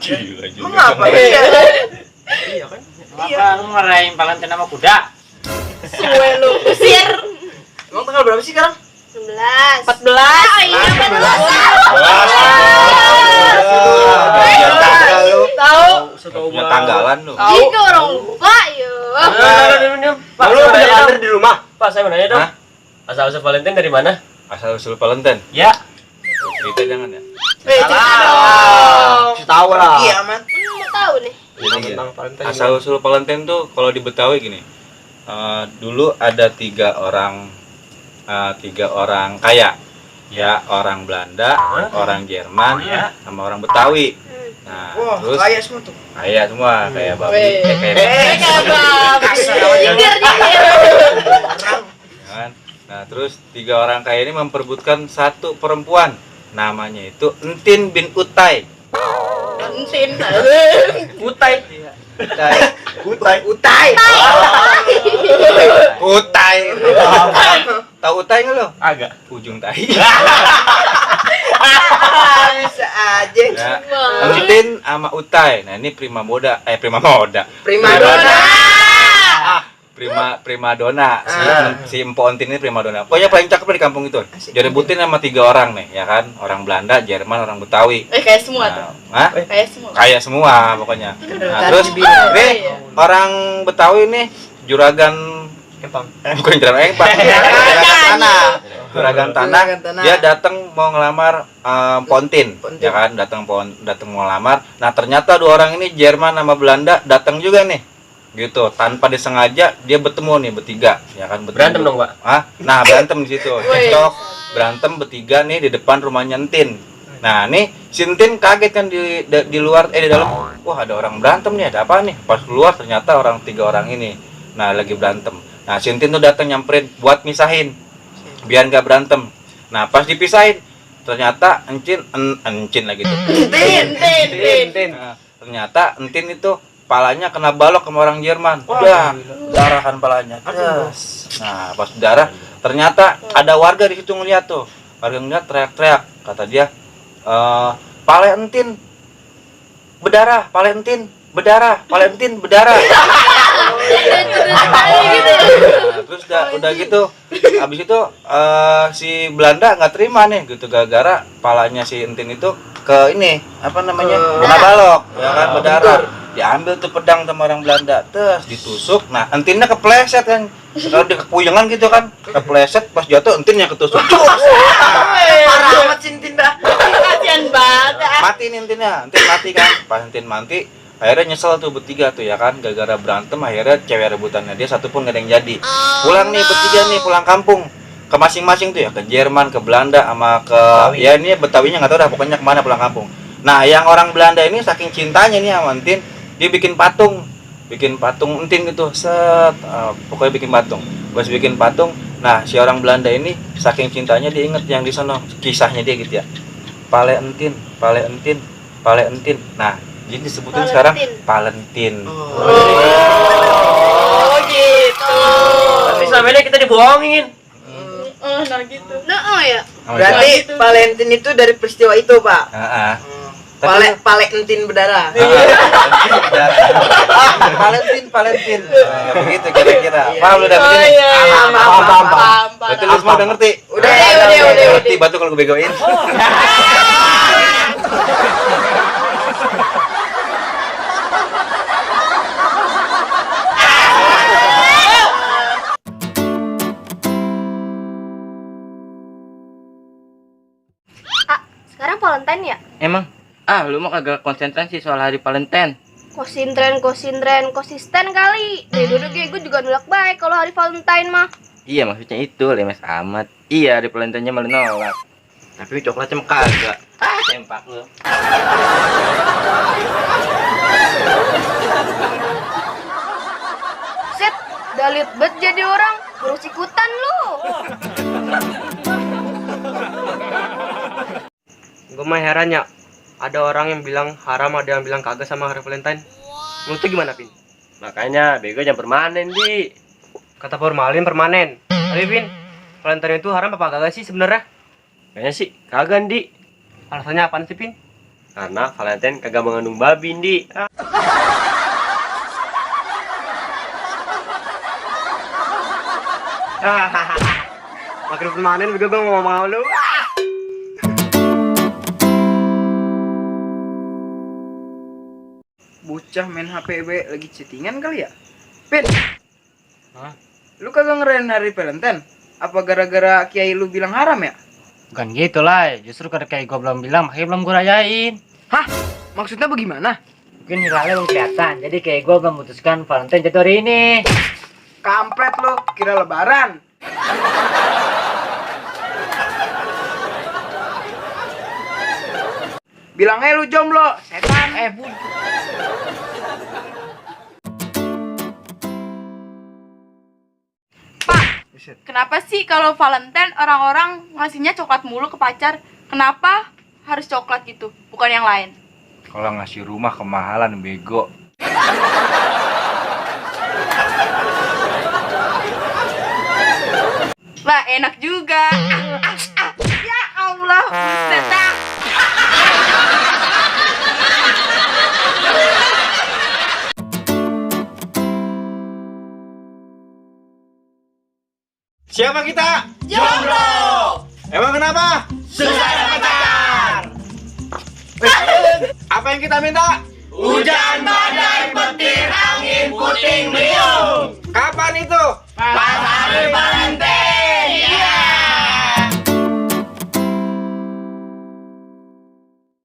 Gila juga. Mengapa ya? Iya kan? Apa lu marahin Valentine sama kuda? Suwe lu usir. Emang tanggal berapa sih sekarang? 14. 14. Oh iya 14. Tahu. Punya tanggalan lu. Jika orang lupa ya. Pak, Lu punya kalender di rumah? Pak, saya mau nanya dong. Hah? Asal-usul Valentine dari mana? Asal-usul Valentine. Ya. Cerita jangan ya. Cerita dong. Tahu lah. Iya, Mat. Mau tahu nih. Jadi gini, Tentang Valentine. asal-usul Valentine tuh kalau di Betawi gini. Dulu ada tiga orang kaya. Ya, orang Belanda, orang Jerman, sama orang Betawi. Nah, Wah, terus kaya semua tuh. kaya semua, kayak babi, Weh. kayak Nyindir. kan. Nah, terus tiga orang kaya ini memperebutkan satu perempuan. Namanya itu Entin bin Utai. Entin. Utai. Utai. Utai. Utai. Tahu Utai nggak lo? Agak. Ujung tai. Bisa aja. Ya, Entin sama Utai. Nah, ini prima moda. Primadona. Prima dona. Si Empo Entin ini prima dona. Pokoknya paling cakep di kampung itu. Direbutin sama tiga orang nih, ya kan? Orang Belanda, Jerman, orang Betawi. Kayak semua tuh. Hah? Kayak semua. Kaya semua pokoknya. Nah, terus nih orang Betawi nih juragan Empang. bukan juragan empang. Juragan tanah. Dia datang mau ngelamar Pontin, ya kan? Datang mau ngelamar. Nah, ternyata dua orang ini Jerman sama Belanda datang juga nih. Gitu, tanpa disengaja dia bertemu nih bertiga, ya kan? Berantem dong, Pak. Nah, berantem di situ. Cocok. Berantem bertiga nih di depan rumahnya Entin. Nah, nih si Entin kaget kan di luar di dalam. Wah, ada orang berantem nih, ada apa nih? Pas keluar ternyata tiga orang ini. Nah, lagi berantem. Nah, si Entin tuh datang nyamperin buat misahin. Biar nggak berantem. Nah, pas dipisahin ternyata Encin lagi tuh. Entin. Nah, ternyata Entin itu palanya kena balok sama orang Jerman. Udah, darah kan palanya. Nah, pas darah ternyata ada warga di situ ngeliat tuh. Warga ngeliat teriak-teriak, kata dia, "Pale Entin berdarah, pale Entin berdarah, pale Entin berdarah." Nah, terus udah gitu, habis itu si Belanda nggak terima nih, gitu gara-gara palanya si Entin itu ke ini apa namanya kena balok, ya kan, berdarah. Diambil tuh pedang sama orang Belanda, terus ditusuk. Nah, Entinnya kepleset kan, kalau dia kepuyengan gitu kan, kepleset pas jatuh Entinnya ketusuk. Parah amat sih Entin dah. Kasian banget. Mati nih Entin mati kan. Pas Entin mati, akhirnya nyesel tuh bertiga tuh, ya kan, gara-gara berantem akhirnya cewek rebutannya dia satu pun gak ada yang jadi. Pulang nih bertiga nih, pulang kampung ke masing-masing tuh ya, ke Jerman, ke Belanda, sama ke Betawi. Ya ini Betawinya nggak tahu dah, pokoknya kemana pulang kampung. Nah, yang orang Belanda ini saking cintanya nih sama Entin, dia bikin patung Entin gitu, pokoknya bikin patung. Pas bikin patung, nah si orang Belanda ini saking cintanya dia inget yang di sana kisahnya dia gitu ya, Pale Entin. Nah, jadi disebutin sekarang Valentine. Oh gitu. Tapi selama ini kita dibohongin. Nah gitu. Nah, ya. Berarti Valentine itu dari peristiwa itu, Pak. Pale Entin berdarah. Valentine. Begitu kira-kira. Paham lu udah begini? Paham. Berarti lu semua udah ngerti? Udah. Ngerti batu kalau gue begoin. Sekarang Valentine ya? Emang? Lu mah kagak konsentrasi soal hari Valentine. Konsisten kali. Dari dulu gue juga nolak baik kalau hari Valentine mah. Iya, maksudnya itu lemes amat. Iya, hari Valentine-nya malah nolak. Tapi coklatnya mah kagak. Tempak lu. Set, dalit bet jadi orang. Terus ikutan lu. Gue mah heran ya, ada orang yang bilang haram, ada yang bilang kagak sama hari Valentine. Menurut lu gimana, Pin? Makanya bego jangan permanen, Di. Kata formalin permanen. Tapi Pin, Valentine itu haram apa kagak sih sebenarnya? Kayaknya sih kagak, Di. Alasannya apaan sih, Pin? Karena Valentine kagak mengandung babi, Di. Makin permanen bego gue mau lu. Bocah main HPB lagi chattingan kali ya? Pin. Hah? Lu kagak ngerayain hari Valentine? Apa gara-gara kiai lu bilang haram ya? Bukan gitu lah, justru karena kayak gue belum bilang, makanya belum gue rayain. Hah? Maksudnya bagaimana? Mungkin hilalnya belum kelihatan, jadi kayak gue belum memutuskan Valentine jatuh hari ini. Kampret lu, kira lebaran. Bilang aja lu jomblo, setan. Kenapa sih kalau Valentine orang-orang ngasihnya coklat mulu ke pacar? Kenapa harus coklat gitu, bukan yang lain? Kalau ngasih rumah kemahalan bego. Lah enak juga. Ya Allah, buset dah. Siapa kita? Jomblo. Emang kenapa? Susah dapat pacar. Apa yang kita minta? Hujan badai.